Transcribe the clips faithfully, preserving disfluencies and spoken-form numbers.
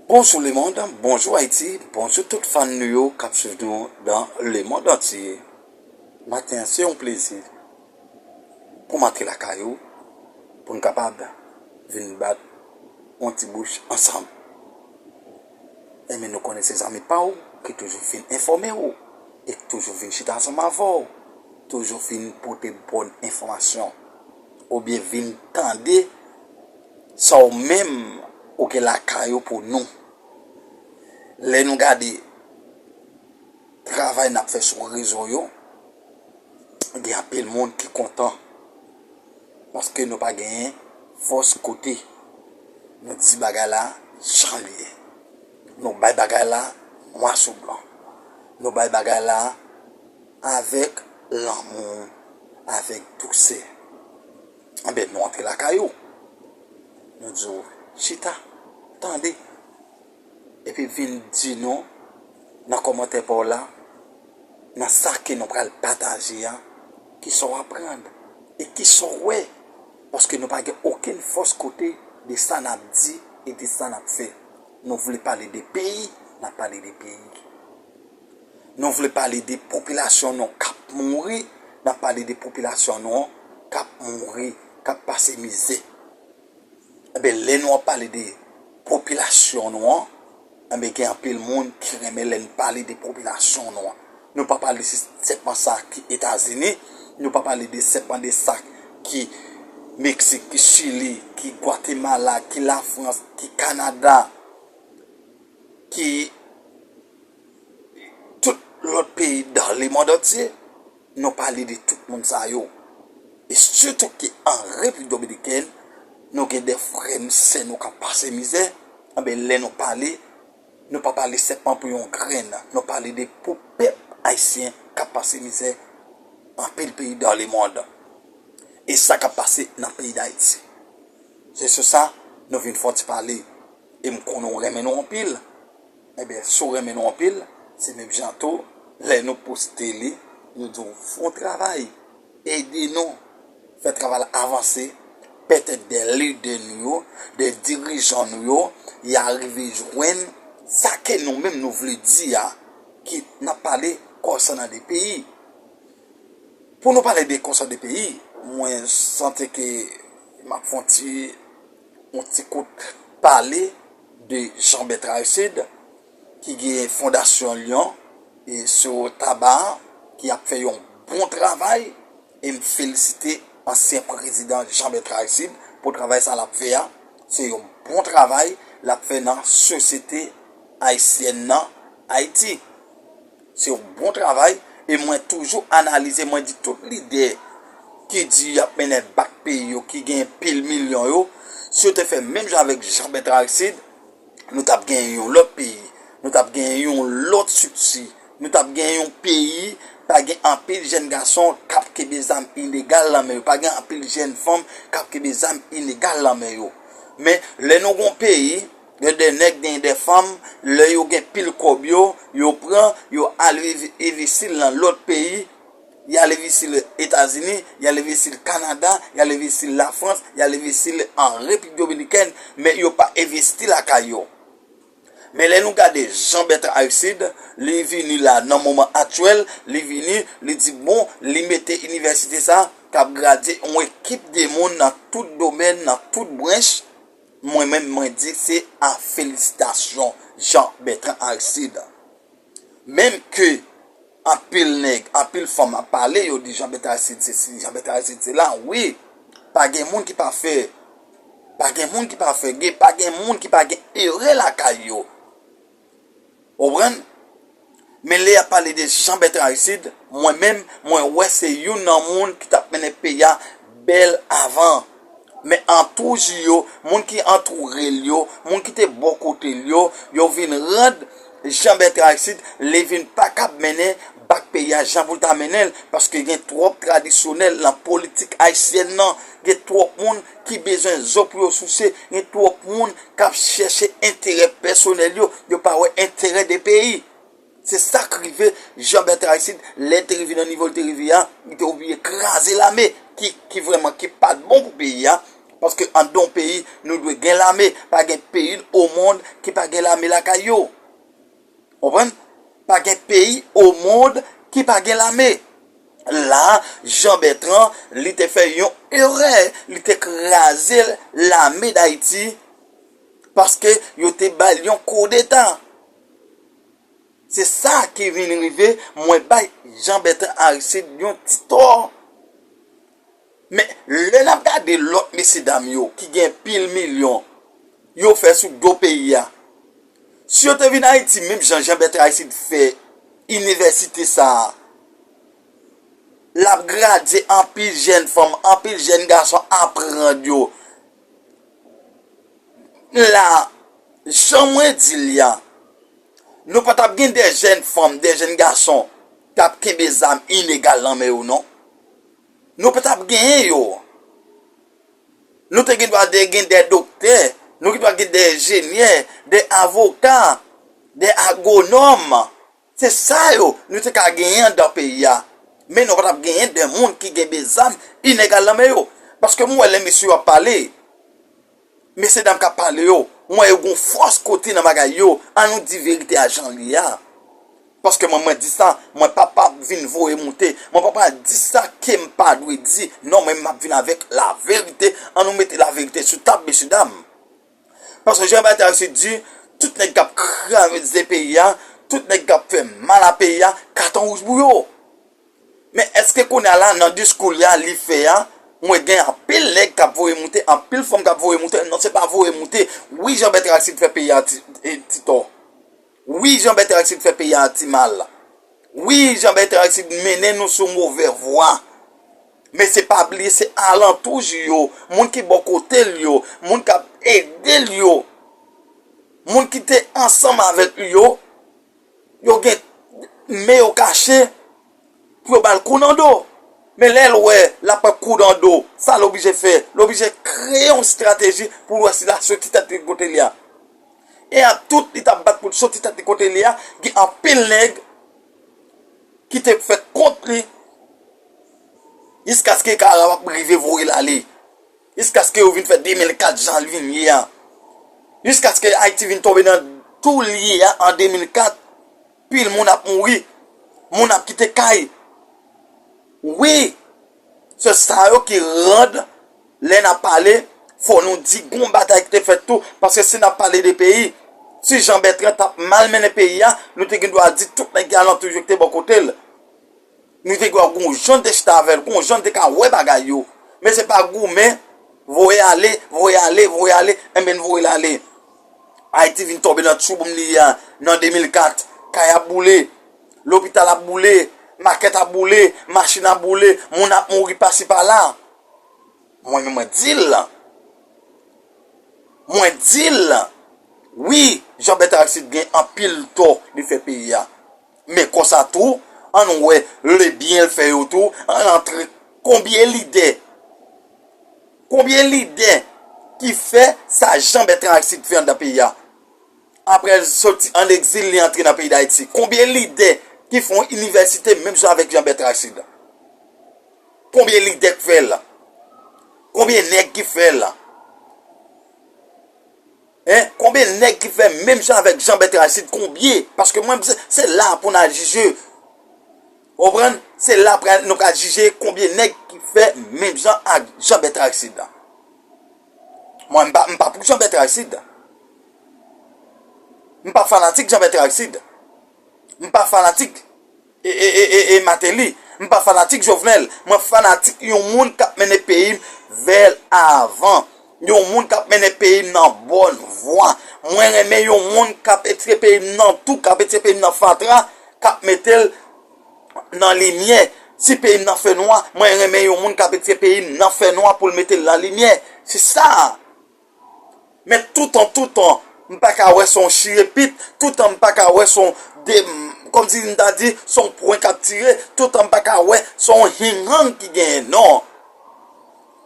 Bonjou lemonn, bonjou Ayiti, bonjou tout fan nou yo k ap swiv nou nan lemonn antye. Maten an, se yon plezi pou m antre lakay ou, pou n kapab vin bat yon ti bouch ansanm. Enben, nou konnen se zanmi pa w ki toujou vin enfòme w, e ki toujou vin chita ansanm avè w, toujou vin pote bòn enfòmasyon, oubyen vin tande sa w menm ou gen lakay ou pou nou. Lè nou gade travay n ap fè sou rezo yo, gen anpil moun ki kontan paske nou pa genyen fòs kote. Nou di bagay la jan l ye. Nou bay bagay la nwa sou blan. Nou bay bagay la avèk lanmou, avèk dousè. Enben, nou antre lakay ou. Nou di w, chita, tande. Epi vin di nou nan kòmantè pa w la, nan sa ke nou pral pataje a, kisa w aprann e kisa w wè. Paske nou pa gen okenn fòs kote de sa n ap di e de sa n ap fè. Nou vle pale de peyi, n ap pale de peyi. Nou vle pale de popilasyon nou k ap mouri, n ap pale de popilasyon nou an k ap mouri, k ap pase mizè. Enben, lè nou ap pale de popilasyon nou an, enben, gen anpil moun ki renmen lè n pale de popilasyon nou an. Nou pa pale de sèpman sa ki Etazini, nou pa pale de sèpman de sa ki Meksik, ki Chili, ki Gwatemala, ki Lafrans, ki Kanada, ki tout lòt peyi dans le monde entier. Nou pale de tout moun sa yo. E sitou ke an Repiblik Dominikèn, nou gen de frè n, sè nou k ap pase mizè. Enben, lè nou pale, nou pa pale sèlman pou yon grenn. Nou pale de pou pèp ayisyen k ap pase mizè anpil peyi dans le monde. E sa k ap pase nan peyi Dayiti. Se sou sa, nou vin fè yon ti pale. E m konnen w renmen nou anpil. Enben, si w renmen nou anpil, se menm jan tou, lè nou poste li, nou di w fè yon travay, ede nou fè travay la avanse, pètèt de lidè nou yo, de dirijan nou yo, y a rive jwenn sa ke nou menm nou vle di a, ki n ap pale konsènan de peyi. Pou nou pale de konsènan de peyi, mwen santi ke m ap fè yon ti, yon ti kout pale de Jean Bertrand Aristide, ki gen Fondasyon Lyon e sou taba a, ki ap fè yon bon travay, e m felisite ansyen prezidan Jean Bertrand Aristide pou travay sa l ap fè a. Se yon bon travay l ap fè nan sosyete ayisyèn nan Ayiti. Se yon bon travay, e mwen toujou analize, mwen di tout lidè ki di y ap mennen bak peyi yo, ki gen pil milyon yo, si yo te fè menm jan avèk Jean Bertrand Aristide, nou t ap genyen yon lòt peyi, nou t ap genyen yon lòt estrikti, nou t ap genyen yon peyi, pa gen anpil jèn gason k ap kenbe zam ilegal nan men yo, pa gen anpil jèn fanm k ap kenbe zam ilegal nan men yo. Men, lè nou gon peyi, gen de nèg, gen de fanm, lè yo gen pil kòb yo, yo pran, yo al envesti l nan lòt peyi, y al envesti l Etazini, y al envesti l Kanada, y al envesti l Lafrans, y al envesti l an Repiblik Dominikèn, men yo pa envesti lakay yo. Men lè nou gade Jean Bertrand Aristide, li vini la nan moman aktyèl, li vini, li di bon, li mete inivèsite sa k ap gradye yon ekip de moun nan tout domèn, nan tout branch. Mwen menm, mwen di se a felisitasyon Jean Bertrand Aristide. Menm ke anpil nèg, anpil fanm ap pale, yo di Jean Bertrand Aristide se si, Jean Bertrand Aristide se la, wi. Pa gen moun ki pafè. Pa gen moun ki pafè. Gen, pa gen moun ki pa gen erè lakay yo. Ou konprann? Men lè y ap pale de Jean Bertrand Aristide, mwen menm, mwen wè se youn nan moun ki t ap mennen peyi a bèl avan. Men antouraj yo, moun ki antoure l yo, moun ki te bò kote l yo, yo vin rann Jean Bertrand Aristide, li vin pa kab mennen bak peyi a jan pou l ta mennen l, paske gen twòp tradisyonèl nan politik ayisyèn nan, gen twòp moun ki bezwen zo pou yo souse, gen twòp moun k ap chèche enterè pèsonèl yo, yo pa wè enterè de peyi. Se sa k rive Jean Bertrand Aristide, lè l te rive nan nivo l te rive a, li te oblije kraze lame ki, ki vrèman, ki pa t bon pou peyi a, Paske anndan yon peyi, nou dwe gen lame. Pa gen peyi o mond ki pa gen lame lakay yo. Konprann? Pa gen peyi o mond ki pa gen lame. La, Jean Bertrand, li te fè yon erè, li te kraze lame Dayiti, paske yo te ba l yon koudeta. Se sa ki vin rive, mwen bay Jean Bertrand Aristide yon ti tò. Men, lè n ap gade lòt mesyedam yo ki gen pil milyon, yo fè sou do peyi a. Si yo te vin Ayiti, menm jan Jean Bertrand Aristide fè inivèsite sa a, l ap gradye anpil jèn fanm, anpil jèn gason aprann yo. La, jan mwen di l la, nou pa t ap gen de jèn fanm, de jèn gason k ap kenbe zam ilegal nan men yo, non. Nou pa t ap genyen yo. Nou te gen dwa de gen de doktè, nou gen dwa gen de enjenyè, de avoka, de agwonòm. Se sa yo nou te ka genyen anndan peyi a. Men nou pa t ap genyen de moun ki gen de zam ilegal nan men yo. Paske m wè lè mesye yo ap pale, mesye dam k ap pale yo, m wè yo gon fòs kote nan bagay yo. An nou di verite a jan l ye a. Paske mwen, mwen di sa, mwen pa p ap vin voye moute. Mwen pa p ap di sa ke m pa dwe di. Non, mwen m ap vin avèk laverite. An nou mete laverite sou tab, mesye dam. Paske Jean Bertrand Aristide di, tout nèg k ap kraze peyi a, tout nèg k ap fè mal a peyi a, katon wouj pou yo. Men èske kounye a la, nan diskou li a, li fè a, mwen gen anpil nèg k ap voye moute, anpil fanm k ap voye moute? Non, se pa voye moute. Wi, Jean Bertrand Aristide fè peyi a ti, e, ti tò. Wi, Jean Bertrand Aristide fè peyi a ti mal. Wi, Jean Bertrand Aristide mennen nou sou movè vwa. Men se pa bliye, se alantou yo, moun ki bò kote l yo, moun k ap ede l yo, moun ki te ansanm avèk li yo, yo gen men yo kache pou yo ba l kou nan do. Men lè l wè l ap pran kou nan do, sa l oblije fè? L oblije kreye yon estrateji pou l wè si l a soti tèt li kote li a. E a tout li t ap bat pou l soti tèt li kote li a, gen anpil nèg ki te fè kont li, jiskaske Kara p ap rive voye l ale, jiskaske yo vin fè de mil kat jan l vin ye a, jiskaske Ayiti vin tonbe nan tou l ye a an de mil kat, pil moun ap mouri, moun ap kite kay. Wi, se sa yo ki rann lè n ap pale, fò nou di gon batay ki te fèt tou, paske si n ap pale de peyi, si Jean Bertrand t ap mal mennen peyi a, nou te gen dwa di tout nèg ki alantou yo ki te bò kote l. Nou te gen dwa gon jan te chita avè l, gon jan te ka wè bagay yo. Men se pa goumen, voye ale, voye ale, voye ale, enben n voye l ale. Ayiti vin tonbe nan tchouboum li ye a nan de mil kat. Kay ap boule, lopital ap boule, makèt ap boule, machin ap boule, moun ap mouri pasi pala. Mwen menm mwen di l. Mwen di l. Wi, Jean Bertrand Aristide gen anpil tò li fè peyi a. Men konsa tou, ann wè lebyen l fè yo tou, ann antre konbyen lidè, konbyen lidè ki fè sa Jean Bertrand Aristide fè anndan peyi a? Apre l soti an egzil, li antre nan peyi Dayiti. Konbyen lidè ki fè yon inivèsite menm jan avèk Jean Bertrand Aristide? Konbyen lidè k fè l? Konbyen nèg ki fè l? Hein? Konbyen nèg ki fè menm jan avèk Jean Bertrand Aristide? Konbyen? Paske mwen, se, se la pou n al jije. Ou konprann? Se la pral, nou pral jije konbyen nèg ki fè menm jan ak Jean Bertrand Aristide. Mwen, m pa, m pa pou Jean Bertrand Aristide. M pa fanatik Jean Bertrand Aristide. M pa fanatik e, e, e, e, e Martelly. M pa fanatik Jovenel. Mwen fanatik yon moun k ap mennen peyi m vè lavan. Yon moun k ap mennen peyi m nan bòn vwa. Mwen renmen yon moun k ap retire peyi m nan tou, k ap retire peyi m nan fatra, k ap mete l nan limyè. Si peyi m nan fènwa, mwen renmen yon moun k ap retire peyi m nan fènwa pou l mete l nan limyè. Se sa. Men toutan, toutan, m pa ka wè se yon chire pit, toutan m pa ka wè se yon de, kòmsi m ta di, se yon pwen k ap tire, toutan m pa ka wè se yon hinghang ki genyen, non.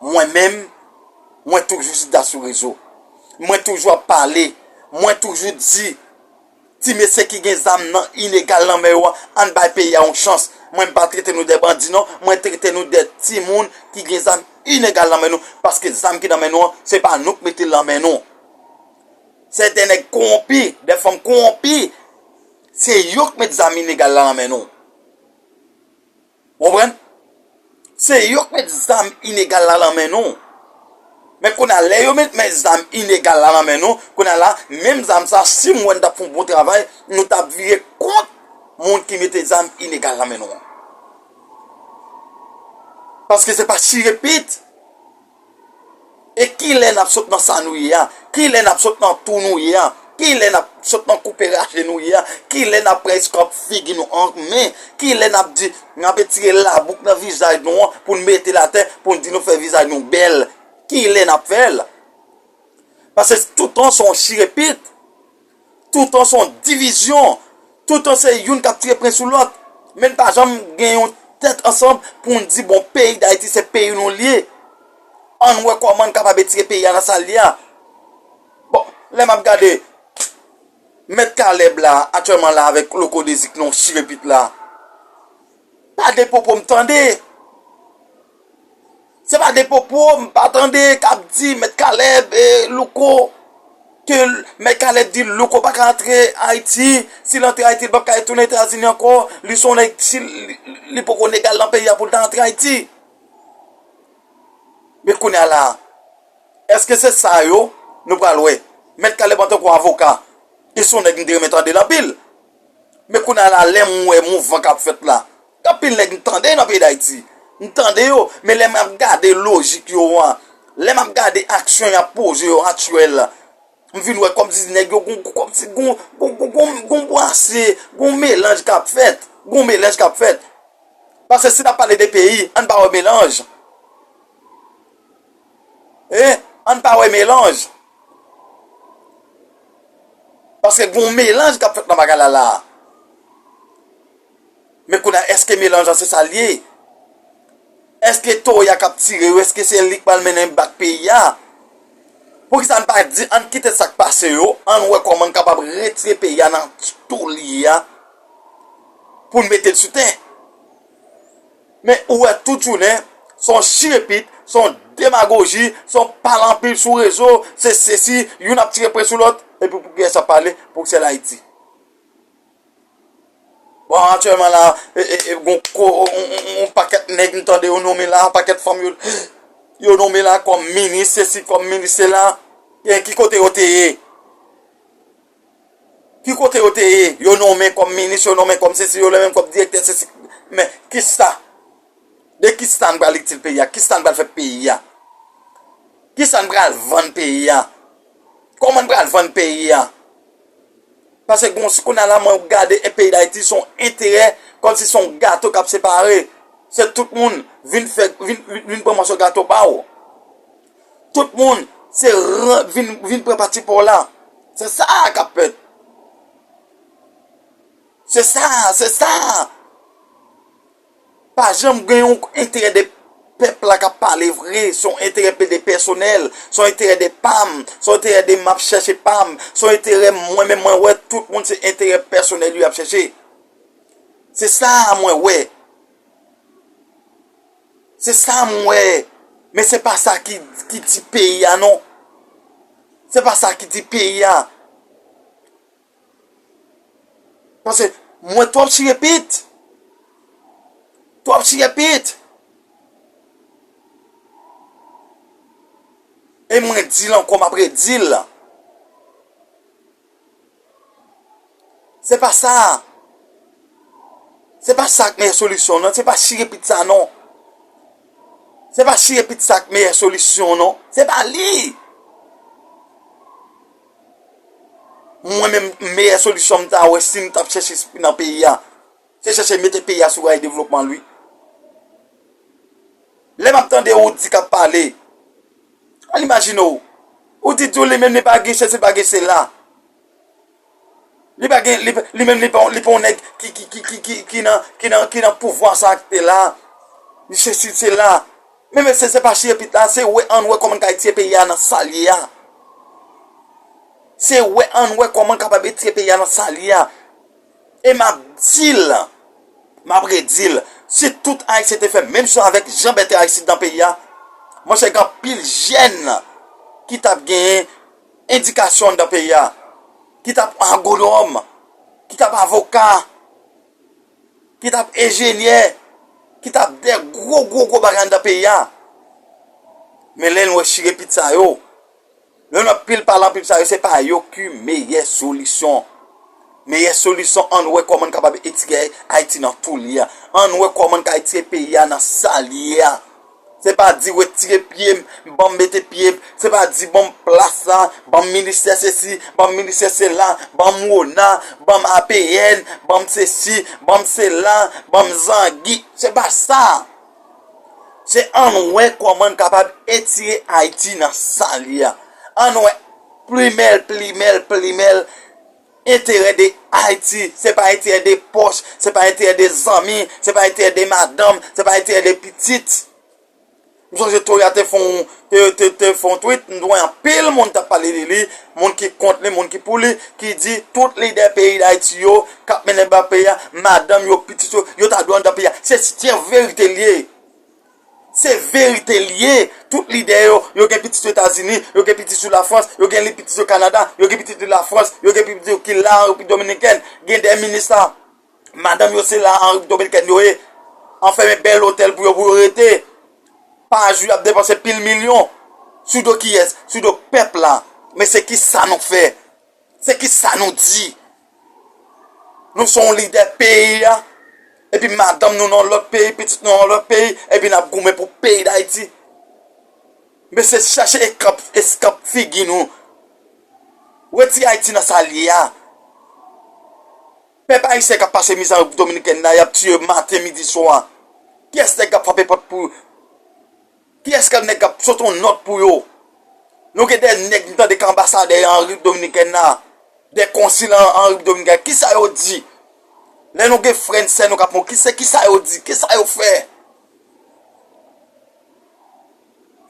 Mwen menm, mwen toujou chita sou rezo. Mwen toujou ap pale. Mwen toujou di, ti mesye ki gen zam nan ilegal nan men yo a, ann bay peyi a yon chans. Mwen pa trete nou de bandi non, mwen trete nou de timoun ki gen zam ilegal nan men nou, paske zam ki nan men nou an, se pa nou k mete l nan men nou. Se de nèg kowonpi, de fanm kowonpi, se yo k met zam ilegal la nan men nou. Ou konprann? Se yo k met zam ilegal la nan men nou. Men kounye a, lè yo met men zam ilegal la nan men nou, kounye a la, menm zam sa, si m wè n t ap fè yon bon travay, nou t ap vire kont moun ki mete zam ilegal la nan men nou an. Paske se pa chire pit. E kilè n ap sot nan sa nou ye a? Kilè n ap sot nan tou nou ye a? Kilè n ap sot nan koupe rache nou ye a? Kilè n ap pran eskòp figi nou an men? Kilè n ap di, n ap etire labouk nan vizaj nou an pou n mete l atè, pou n di nou fè vizaj nou bèl? Kilè n ap fè l? Paske toutan se yon chire pit. Toutan se yon divizyon. Toutan se youn k ap tire pwen sou lòt. Men n pa janm gen yon tèt ansanm pou n di, bon, peyi Dayiti se peyi nou l ye. Ann wè kòman n kapab etire peyi a nan sa l ye a. Bon, lè m ap gade, Mèt Kalèb la, aktyèlman la, avèk Loko Dezik nan chire pit la. Pa de popo m tande. Se pa de popo m pa tande k ap di Mèt Kalèb, e, Louko, ke Mèt Kalèb di Louko pa ka antre Ayiti, si l antre Ayiti, l p ap ka retounen Etazini ankò, li se yon nèg, si li, li poko legal nan peyi a pou l ta antre Ayiti. Men kounye a la, èske se sa yo nou pral wè? Mèt Kalèb antanke avoka, e se yon nèg m te renmen tande l anpil. Men kounye a la, lè m wè mouvman k ap fèt la, gen anpil nèg m tande nan peyi Dayiti. M tande yo, men lè m ap gade lojik yo a, lè m ap gade aksyon y ap poze yo aktyèl, m vin wè kòmsi nèg yo gon, kòmsi gon, gon, gon, gon, gon brase, gon melanj k ap fèt, gon melanj k ap fèt. Paske si n ap pale de peyi, ann pa wè melanj. E, ann pa wè melanj. Paske gon melanj k ap fèt nan bagay la la. Men kounye a, èske melanj lan se sa l ye? Èske toya k ap tire yo, èske se li k pral mennen bak peyi a? Poukisa n pa di, ann kite sa k pase yo, ann wè kòman n kapab retire peyi a nan tou li ye a pou n mete l sou tè? Men ou wè tout jounen, se yon chire pit, se yon demagoji, se yon pale anpil sou rezo, se sesi, youn ap tire pwen sou lòt, epi pou kiyès ap pale? Pou sèl Ayiti. Bon, aktyèlman la, e, e, e, gon ko, on, on, on, on pakèt nèg m tande yo nonmen la, pakèt fanm yo, yo nonmen la kòm minis, sesi, kòm minis, sela. E ki kote yo te ye? Ki kote yo te ye? Yo nonmen kòm minis, yo nonmen kòm sesi, yo nonmen kòm direktè, sesi. Men, kisa? De kisa n pral itil peyi a? Kisa n pral fè peyi a? Kisa n pral vann peyi a? Kòman n pral vann peyi a? Paske gon, si kounye a la, mwen gade, e peyi Dayiti se yon enterè, kòmsi se yon gato k ap separe. Se tout moun vin fè, vin, vin, vin pran mòso gato ba w. Tout moun se ran-, vin, vin pran pati pa w la. Se sa k ap fèt. Se sa, se sa. Pa janm gen yon enterè de pèp la k ap pale vre, se yon enterè pe-, de pèsonèl, se yon enterè de pa m, se yon enterè de m ap chèche pa m, se yon enterè mwen menm mwen wè tout moun se enterè pèsonèl yo ap chèche. Se sa mwen wè. Se sa m wè. Men se pa sa ki, ki di peyi a non. Se pa sa ki di peyi a. Paske mwen twòp chire pit. Twòp chire pit. E mwen di l ankò, m ap redi l. Se pa sa. Se pa sa k meyè solisyon non. Se pa chire pit sa non. Se pa chire pit sa k meyè solisyon non. Se pa li. Mwen menm, meyè solisyon m ta wè si m t ap chèche nan peyi a, se chèche mete peyi a sou ray devlopman l wi. Lè m ap tande ou di k ap pale, ann imajine w, ou di di w li menm li pa gen chèche, li pa gen sela. Li pa gen, li, li menm li pa, li pa yon nèg ki, ki, ki, ki, ki, ki nan, ki nan, ki nan pouvwa sa ak te la. Li sesi, se la. Men mesye, se pa chire pit la, se wè, ann wè kòman n ka etire peyi a nan sa l ye a. Se wè, ann wè kòman n kapab etire peyi a nan sa l ye a. E m ap di l, M ap redi l, si tout Ayisyen te fè menm jan avèk jan bèt Aristide nan peyi a, monchè, gen anpil jèn ki t ap genyen edikasyon anndan peyi a, ki t ap agwonòm, ki t ap avoka, ki t ap enjenyè, ki t ap de gwo, gwo, gwo bagay anndan peyi a. Men lè n wè chire pit sa yo, lè n wè pil pale anpil sa yo, se pa yo ki meyè solisyon. Meyè solisyon, ann wè kòman n kapab etire Ayiti nan tou l ye a. Ann wè kòman n ka etire peyi a nan sa l ye a. Se pa di retire pye m, ban m mete pye m. Se pa di ban m plas la, ban m ministè sesi, ban m ministè sela, ban m wona, ban m A P N, ban m sesi, ban m sela, ban m zangi. Se pa sa. Se ann wè kòman n kapab etire Ayiti nan sa l ye a. Ann wè plimèl, plimèl, plimèl enterè de Ayiti. Se pa enterè de pòch, se pa enterè de zanmi, se pa enterè de madanm, se pa enterè de pitit. M sonje Toya te fè yon, te, te, te fè yon tweet, m wè anpil moun t ap pale de li, moun ki kont li, moun ki pou li, ki di tout lidè peyi Dayiti yo k ap mennen ba peyi a, madanm yo, pitit yo, yo ta dwe anndan peyi a. Se, se verite l ye. Se verite l ye. Tout lidè yo, yo gen pitit yo Etazini, yo gen pitit yo Lafrans, yo gen li pitit yo Kanada, yo gen pitit yo Lafrans, yo gen pitit yo ki la an Repiblik Dominikèn, gen de minis la. Madanm yo se la an Repiblik Dominikèn yo ye. Anfèmen bèl otèl pou yo, pou yo rete. Pa jou y ap depanse pil milyon. Sou do kiyès? Sou do pèp la. Men se kisa nou fè? Se kisa nou di? Nou se yon lidè peyi a. Epi madanm nou nan yon lòt peyi, pitit nou nan yon lòt peyi, epi n ap goumen pou peyi Dayiti. Mesye, chache eskanp, eskanp figi nou. Retire Ayiti nan sa l ye a. Pèp ayisyen k ap pase mizè an Repiblik Dominikèn la, y ap tiye maten, midi, swa. Kiyès nèg k ap frape pòt pou yo? Kiyès k ap nèg k ap sot yon nòt pou yo? Nou gen de nèg m tande k anbasadè an Repiblik Dominikèn la, de konsil an, an Repiblik Dominikèn. Kisa yo di? Lè nou gen frè n, sè nou k ap mouri, se kisa yo di? Kisa yo fè?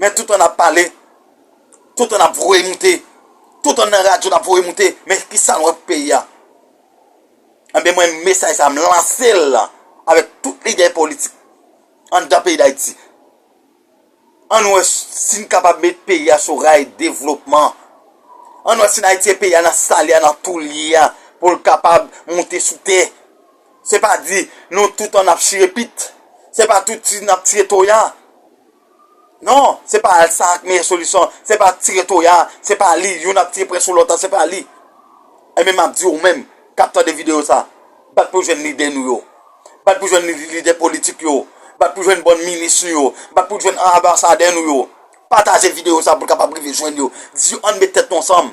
Men toutan n ap pale, toutan n ap voye moute, toutan nan radyo n ap voye moute, men kisa nou wè pou peyi a? Enben, mwen, mesaj sa, m lanse l avèk tout lidè politik anndan peyi Dayiti. Ann wè si n kapab met peyi a sou ray devlopman. Ann wè si n Ayiti, peyi a nan sa l ye a, nan tou l ye a, pou l kapab moute sou tè. Se pa di nou toutan n ap chire pit. Se pa tout ti n ap tire toya. Non, se pa sa k meyè solisyon. Se pa tire toya. Se pa li. Youn ap tire pwen sou lòt la. Se pa li. Enben, m ap di ou menm k ap tande videyo sa, bat pou jwenn lidè nou yo. Bat pou jwenn li-, lidè politik yo. Bat pou jwenn bann minis nou yo. Bat pou jwenn anbasadè nou yo. Pataje videyo sa pou l kapab rive jwenn yo. Di yo, ann met tèt nou ansanm.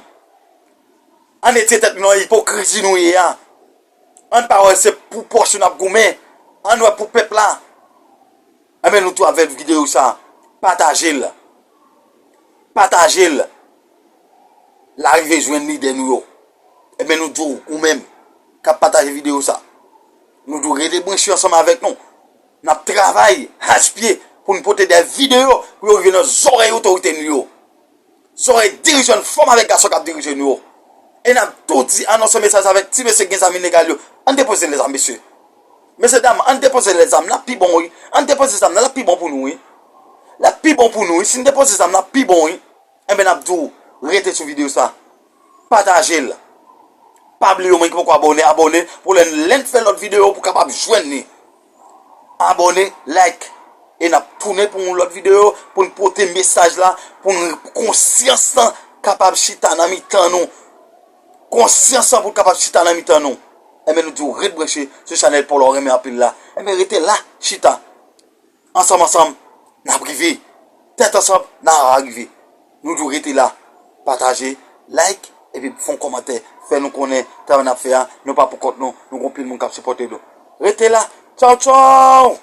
Ann retire tèt nou nan ipokrizi nou ye a. Ann pa wè se pou pòch nou n ap goumen. Ann wè pou pèp la. Enben, nou tou avèk videyo sa. Pataje l. Pataje l. L a rive jwenn lidè nou yo. Enben, nou di w, ou menm k ap pataje videyo sa, nou di w rete branche ansanm avèk nou. N ap travay achpye pou n pote de videyo pou yo rive nan zòrèy otorite nou yo. Zòrèy dirijan, fanm avèk gason k ap dirije nou yo. E n ap tou di, anonse mesaj avèk ti mesye k gen zam ilegal yo. Ann depoze lèzam, mesye. Mesye dam, ann depoze lèzam, l ap pi bon, wi. Ann depoze zam nan, l ap pi bon pou nou, wi. L ap pi bon pou nou, wi. Si n depoze zam, l ap pi bon, wi. Enben, n ap di w, rete sou videyo sa. Pataje l. Pa bliye, ou menm ki poko abòne, abòne pou lè, lè n fè lòt videyo, pou w kapab jwenn li. Abòne, like. E n ap tounen pou yon lòt videyo, pou n pote mesaj la, pou n, konsyans lan kapab chita nan mitan nou. Konsyans lan pou l kapab chita nan mitan nou. Enben, nou di w ret branche sou chanèl pa w la w renmen anpil la. Enben, rete la, chita. Ansanm, ansanm, n ap rive. Tèt ansanm, n a rive. Nou di w rete la, pataje, like, epi fè yon kòmantè. Fè nou konnen travay n ap fè a, nou pa pou kont nou, nou gon pil moun k ap sipòte nou. Rete la. Tchaw, tchaw!